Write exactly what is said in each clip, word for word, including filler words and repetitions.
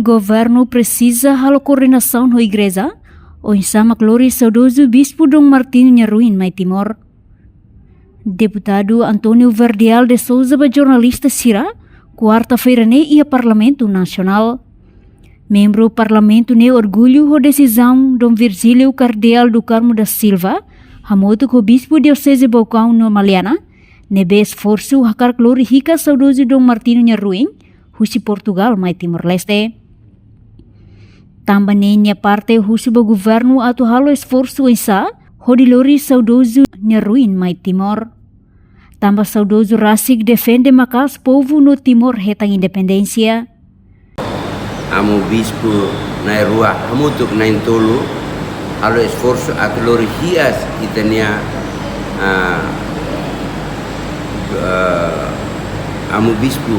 Governu presiza halo koordenasaun ho igreja, oinsá mak lori saudozu Bispu Dom Martinho nia ruin mai Timor. Deputadu António Verdial de Sousa ba jornalista sira, kuarta-feira ne'e iha Parlamentu Nasionál. Membru Parlamentu ne'e orgullu ho desizaun Dom Virgílio Kardeál do Carmo da Silva, hamutuk ho Bispu Dioseze Baucau no Maliana, ne'ebé esforsu hakarak lori hikas saudozu Dom Martinho nia ruin, husi Portugal mai Timor-Leste. Tanba ne'e nia parte husu ba governu atu halo esforsu oinsá hodi lori saudozu nia ruin mai Timor. Tanba saudozu rasik defende maka'as povu no Timor hetan independénsia. Amu bispu na'in-rua hamutuk na'in-tolu halo esforsu atu lori hi'as ita-nia, ah, ah, amu bispu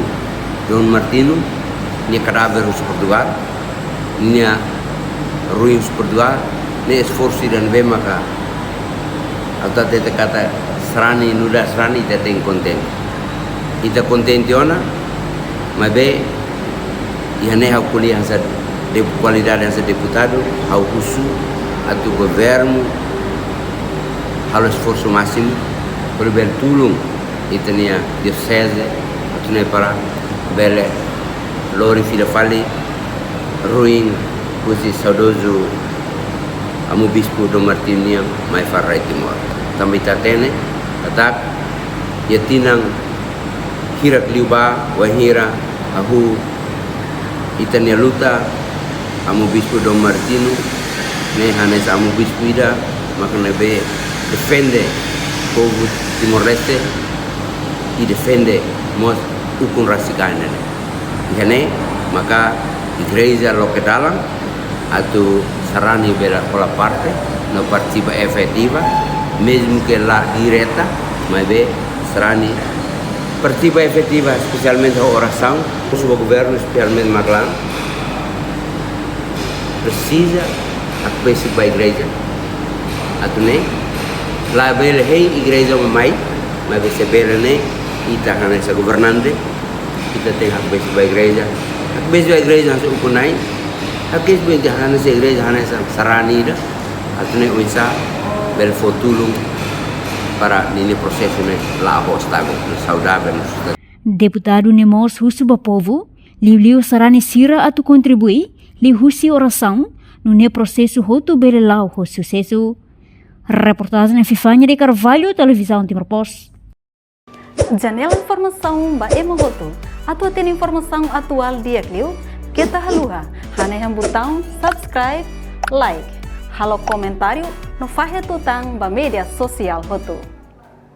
Dom Martinho nia kadáver husi Portugal, nia ruin husi Portugal, ne'e esforsu ida ne'ebé maka atu hatete katak sarani nu'udar sarani ita tenke kontente. Ita kontente ona, maibé iha ne'e ha'u ko'alia hanesan de-, kualidade hanesan deputadu, ha'u husu atu governu halo esforsu másimu, hodi bele tulun ita-nia dioseze, atu nune'e para bele lori fila fali ruin husi saudozu amu bispu Dom Martinho nian mai fali rai Timor. Tanba ita hatene katak iha tinan hirak liubá, wainhira hahú ita-nia luta, amu bispu Dom Martinho ne'e hanesan amu bispu ida maka ne'ebé defende povu Timor-Leste i defende mós ukun rasik-ain ne'e. Iha ne'e maka igreja loke dalan atu sarani bele hola parte no partisipa efetiva, mezmu ke la direta, maibé sarani partisipa efetiva, espesialmente ho orasaun, husu ba governu, espesialmente Maglan, presiza hakbesik ba igreja atu nune'e labele hein igreja mai, maibé se bele ne'e ita hanesan governante, ita tenke hakbesik ba igreja, hakbesik ba igreja hanesan ukun-na'in, hakbesik ba igreja hanesan igreja, hanesan sarani ida, atu nune'e oinsá bele fó tulun para ninia prosesu ne'e la'o ho ostákulu, ne'e saudável, ne'e sustenta. Deputadu ne'e mós husu ba povu, liuliu sarani sira atu kontribui liuhusi orasaun, nune'e prosesu hotu bele la'o ho susesu. Reportajen Fifania de Carvalho, Televizaun Timor Post. Janela informasaun ba ema hotu. Atu hatene informasaun atuál di'ak liu, keta haluha hanehan butaun subscribe, like, halo komentáriu no fahe tutan ba média sosiál hotu.